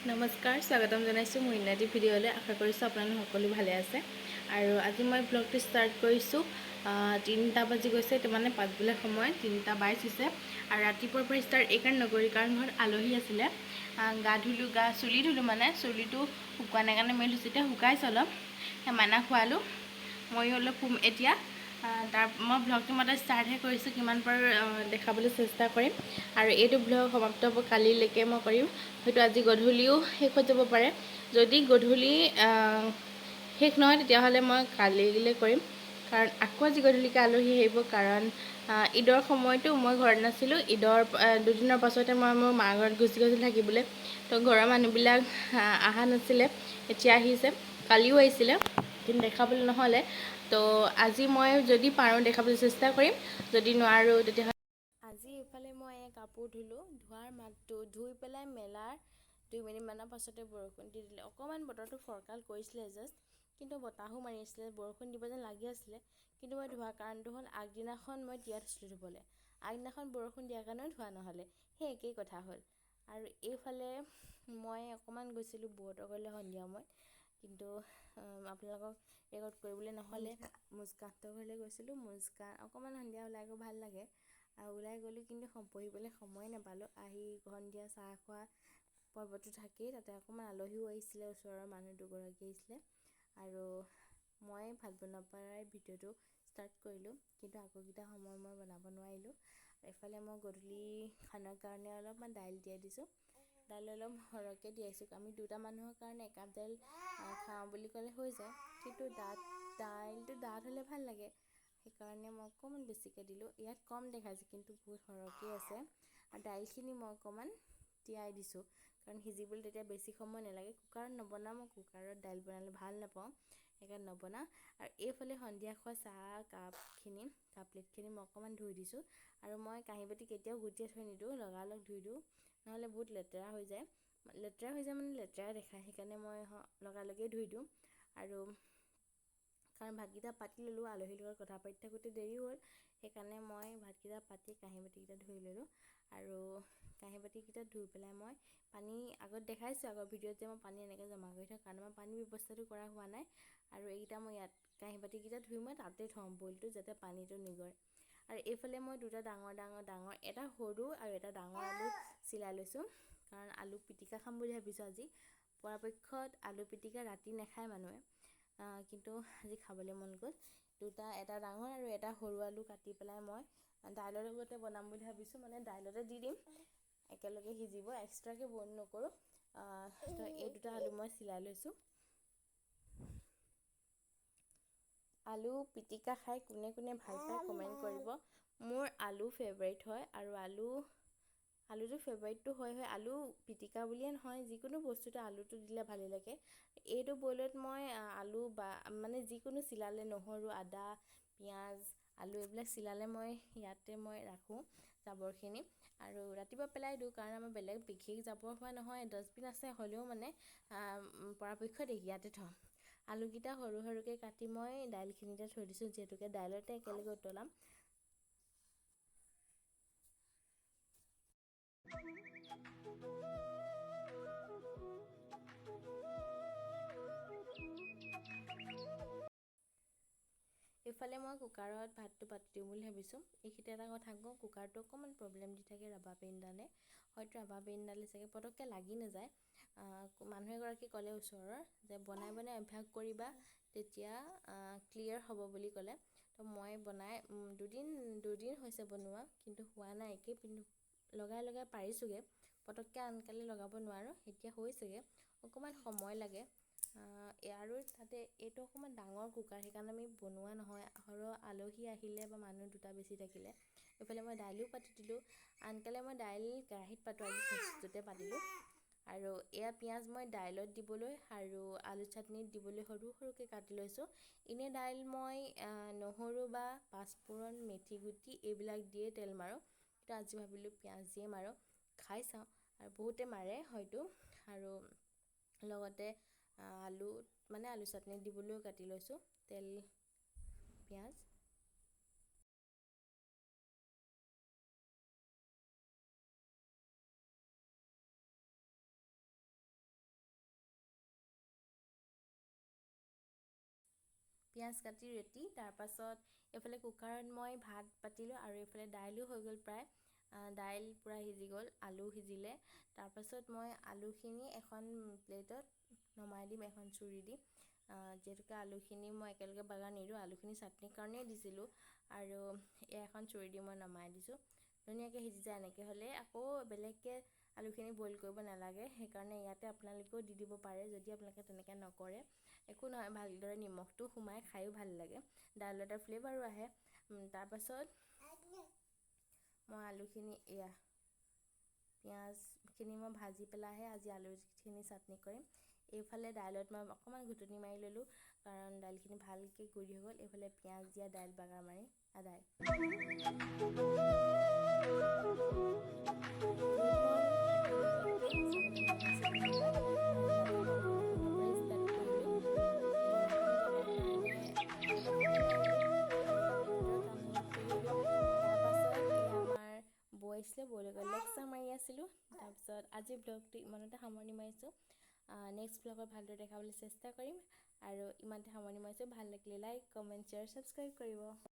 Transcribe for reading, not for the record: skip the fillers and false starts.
নমস্কাৰ, স্বাগতম জনাইছোঁ মোৰ ইন্নাটি ভিডিঅ'লৈ। আশা কৰিছোঁ আপোনালোক সকলো ভালে আছে। আৰু আজি মই ব্লগটো ষ্টাৰ্ট কৰিছোঁ, 3টা বাজি গৈছে এতিয়া, মানে পাছবেলা সময় 3টা 22 হৈছে। আৰু ৰাতিপুৱাৰ পৰা ষ্টাৰ্ট এইকাৰণে নকৰি, কাৰণ ঘৰত আলহী আছিলে। গা ধুলোঁ, গা চুলি ধুলোঁ, মানে চুলিটো শুকোৱা নাই কাৰণে মেলি থৈছোঁ, এতিয়া শুকাইছে অলপ। সেই মাইনা খোৱালোঁ, ময়ো অলপ শুম এতিয়া। তাৰ মই ব্লগটো মাত্ৰ ষ্টাৰ্টহে কৰিছোঁ, কিমান পাৰোঁ দেখাবলৈ চেষ্টা কৰিম। আৰু এইটো ব্লগ সমাপ্ত হ'ব কালিলৈকে মই কৰিম, হয়তো আজি গধূলিও শেষ হৈ যাব পাৰে। যদি গধূলি শেষ নহয়, তেতিয়াহ'লে মই কালিলৈ কৰিম, কাৰণ আকৌ আজি গধূলিকৈ আলহী আহিব। কাৰণ ঈদৰ সময়তো মই ঘৰত নাছিলোঁ। ঈদৰ দুদিনৰ পাছতে মই মোৰ মাৰ ঘৰত গুচি গৈছিলোঁ থাকিবলৈ। তো ঘৰৰ মানুহবিলাক অহা নাছিলে, এতিয়া আহিছে। কালিও আহিছিলে, কিন্তু দেখাবলৈ নহ'লে। তো আজি মই যদি পাৰোঁ দেখাবলৈ চেষ্টা কৰিম, যদি নোৱাৰোঁ তেতিয়াহ'লে আজি এইফালে মই কাপোৰ ধুলোঁ। ধোৱাৰ মাতটো ধুই পেলাই মেলাৰ 2 মিনিটমানৰ পাছতে বৰষুণ দি দিলে। অকণমান বতৰটো ফৰকাল কৰিছিলে জাষ্ট, কিন্তু বতাহো মাৰি আছিলে, বৰষুণ দিব যেন লাগি আছিলে। কিন্তু মই ধোৱাৰ কাৰণটো হ'ল, আগদিনাখন মই তিয়াই থৈছিলোঁ ধুবলৈ। আগদিনাখন বৰষুণ দিয়াৰ কাৰণেও ধোৱা নহ'লে, সেই একেই কথা হ'ল। আৰু এইফালে মই অকণমান গৈছিলোঁ বৌহঁতৰ ঘৰলৈ সন্ধিয়া সময়ত, কিন্তু আপোনালোকক ৰেকৰ্ড কৰিবলৈ নহ'লে। মুস্কানহঁতৰ ঘৰলৈ গৈছিলোঁ। মুস্কান অকণমান সন্ধিয়া ওলাই গৈ ভাল লাগে আৰু ওলাই গ'লোঁ, কিন্তু বহিবলৈ সময়ে নাপালোঁ। আহি সন্ধিয়া চাহ খোৱা পৰ্বটো থাকেই, তাতে অকণমান আলহীও আহিছিলে, ওচৰৰ মানুহ দুগৰাকী আহিছিলে। আৰু মই ভাত বনোৱাৰ পৰাই ভিডিঅ'টো ষ্টাৰ্ট কৰিলোঁ, কিন্তু আগৰকেইটা সময় মই বনাব নোৱাৰিলোঁ। এইফালে মই গধূলি খানাৰ কাৰণে অলপমান দাইল তিয়াই দিছোঁ। দাইল অলপ সৰহকৈ তিয়াইছোঁ। আমি দুটা মানুহৰ কাৰণে একাপ দাইল খাওঁ বুলি ক'লে হৈ যায়, কিন্তু ডাঠ দাইলটো ডাঠ হ'লে ভাল লাগে, সেইকাৰণে মই অকণমান বেছিকৈ দিলোঁ। ইয়াত কম দেখাইছে, কিন্তু বহুত সৰহকৈ আছে। আৰু দাইলখিনি মই অকণমান তিয়াই দিছোঁ, কাৰণ সিজিবলৈ তেতিয়া বেছি সময় নালাগে। কুকাৰত নবনাওঁ, মই কুকাৰত দাইল বনালে ভাল নাপাওঁ, সেইকাৰণে নবনাওঁ। আৰু এইফালে সন্ধিয়া খোৱা চাহ কাপখিনি, কাপ প্লেটখিনি মই অকণমান ধুই দিছোঁ। আৰু মই কাঁহী বাতি কেতিয়াও গুটিয়াই থৈ নিদিওঁ, লগালগ ধুই দিওঁ, নহ'লে বহুত লেতেৰা হৈ যায়। লেতেৰা হৈ যায় মানে লেতেৰা দেখায়, সেইকাৰণে মই লগালগেই ধুই দিওঁ। আৰু কাৰণ ভাতকেইটা পাতি ল'লোঁ, আলহীৰ লগত কথা পাতি থাকোঁতে দেৰি হ'ল, সেইকাৰণে মই ভাতকেইটা পাতি কাঁহী বাতিকেইটা ধুই ল'লোঁ। আৰু কাঁহী বাতিকেইটা ধুই পেলাই মই পানী আগত দেখাইছোঁ আগৰ ভিডিঅ'ত যে মই পানী এনেকৈ জমা কৰি থওঁ, কাৰণ মই পানীৰ ব্যৱস্থাটো কৰা হোৱা নাই। আৰু এইকেইটা মই ইয়াত কাঁহী বাতিকেইটা ধুই মই তাতে থওঁ বইলটো, যাতে পানীটো নিগৰে। আৰু এইফালে মই দুটা ডাঙৰ ডাঙৰ ডাঙৰ, এটা সৰু আৰু এটা ডাঙৰ আলু চিলাই লৈছোঁ, কাৰণ আলু পিটিকা খাম বুলি ভাবিছোঁ আজি। পৰাপক্ষত আলু পিটিকা ৰাতি নাখায় মানুহে, কিন্তু আজি খাবলৈ মন গ'ল। দুটা, এটা ডাঙৰ আৰু এটা সৰু আলু কাটি পেলাই মই দাইলৰ লগতে বনাম বুলি ভাবিছোঁ, মানে দাইলতে দি দিম, একেলগে সিজিব, এক্সট্ৰাকৈ বইল নকৰোঁ। তো এই দুটা আলু মই চিলাই লৈছোঁ। আলু পিটিকা খাই কোনে কোনে ভাল পায় কমেণ্ট কৰিব। মোৰ আলু ফেভাৰিট হয়, আৰু আলুটো ফেভাৰিটটো হয় হয়, আলু পিটিকা বুলিয়ে নহয়, যিকোনো বস্তুতে আলুটো দিলে ভালেই লাগে। এইটো বইলত মই আলু বা মানে যিকোনো চিলালে, নহৰু, আদা, পিঁয়াজ, আলু এইবিলাক চিলালে মই ইয়াতে মই ৰাখোঁ জাবৰখিনি, আৰু ৰাতিপুৱা পেলাই দিওঁ, কাৰণ আমাৰ বেলেগ বিশেষ জাবৰ হোৱা নহয়, ডাষ্টবিন আছে হ'লেও মানে পৰাপক্ষত ইয়াতে থওঁ। আলুকেইটা সৰু সৰুকৈ কাটি মই দাইলখিনিতে থৈ দিছোঁ, যিহেতুকে দাইলতে একেলগে উতলাম। এইফালে মই কুকাৰত ভাতটো পাতি দিওঁ বুলি ভাবিছোঁ। এইখিনিতে এটা কথা কওঁ, কুকাৰটো অকণমান প্ৰব্লেম দি থাকে ৰাবাৰ পেইনডালে, হয়তো ৰাবাৰ পেইনডালে চাগে পটককৈ লাগি নাযায়। মানুহ এগৰাকী ক'লে ওচৰৰ যে বনাই বনাই অভ্যাস কৰিবা, তেতিয়া ক্লিয়াৰ হ'ব বুলি ক'লে। তো মই বনাই দুদিন হৈছে বনোৱা, কিন্তু হোৱা নাই, একেই লগাই লগাই পাৰিছোঁগৈ, পটককৈ আনকালে লগাব নোৱাৰোঁ, এতিয়া হৈছেগৈ, অকণমান সময় লাগে। আৰু তাতে এইটো অকণমান ডাঙৰ কুকাৰ, সেইকাৰণে আমি বনোৱা নহয়, সৰহ আলহী আহিলে বা মানুহ দুটা বেছি থাকিলে। এইফালে মই দাইলো পাতি দিলোঁ। আনকালে মই দাইল কেৰাহীত পাতোঁ, আজি চচটোতে পাতিলোঁ। আৰু এয়া পিঁয়াজ মই দাইলত দিবলৈ আৰু আলু চাটনিত দিবলৈ সৰু সৰুকৈ কাটি লৈছোঁ। এনেই দাইল মই নহৰু বা পাঁচফোৰণ, মেথি গুটি এইবিলাক দিয়ে তেল মাৰোঁ, কিন্তু আজি ভাবিলোঁ পিঁয়াজ দিয়ে মাৰোঁ, খাই চাওঁ। আৰু বহুতে মাৰে হয়তো। আৰু লগতে আলু মানে আলু চাটনি দিবলৈও কাটি লৈছোঁ তেল পিঁয়াজ। পিঁয়াজ কাটি ৰেডি। তাৰপাছত এইফালে কুকাৰত মই ভাত পাতিলোঁ আৰু এইফালে দাইলো হৈ গ'ল প্ৰায়। দাইল পূৰা সিজি গ'ল, আলু সিজিলে। তাৰপাছত মই আলুখিনি এখন প্লেটত নমাই দিম এখন চুৰি দি, যিহেতুকে আলুখিনি মই একেলগে বাগাৰ নিদিওঁ, আলুখিনি চাটনিৰ কাৰণেই দিছিলোঁ। আৰু এই এখন চুৰি দি মই নমাই দিছোঁ। ধুনীয়াকৈ সিজি যায় এনেকৈ হ'লে, আকৌ বেলেগকৈ আলুখিনি বইল কৰিব নালাগে। সেইকাৰণে ইয়াতে আপোনালোকেও দি দিব পাৰে, যদি আপোনালোকে তেনেকৈ নকৰে একো নহয়, ভালদৰে নিমখটো সোমাই খায়ো ভাল লাগে, দাইলৰ এটা ফ্লেভাৰো আহে। তাৰপাছত মই আলুখিনি, এয়া পিঁয়াজখিনি মই ভাজি পেলাইহে আজি আলুখিনি চাটনি কৰিম। এইফালে দাইলত মই অকণমান ঘুটনি মাৰি ল'লোঁ, কাৰণ দাইলখিনি ভালকৈ গুৰি হৈ গ'ল। এইফালে পিঁয়াজ দিয়া দাইল বাগাৰ মাৰি আদায়। বৌ আহিছিলে, বৌৰ লগত লেকচাৰ মাৰি আছিলোঁ। তাৰপিছত আজি ব্লগটো ইমানতে সামৰণি মাৰিছোঁ। নেক্সট ব্লগত ভালদৰে দেখাবলৈ চেষ্টা কৰিম আৰু ইমানতে সামৰণি মাৰিছোঁ। ভাল লাগিলে লাইক, কমেণ্ট, শ্বেয়াৰ, ছাবস্ক্ৰাইব কৰিব।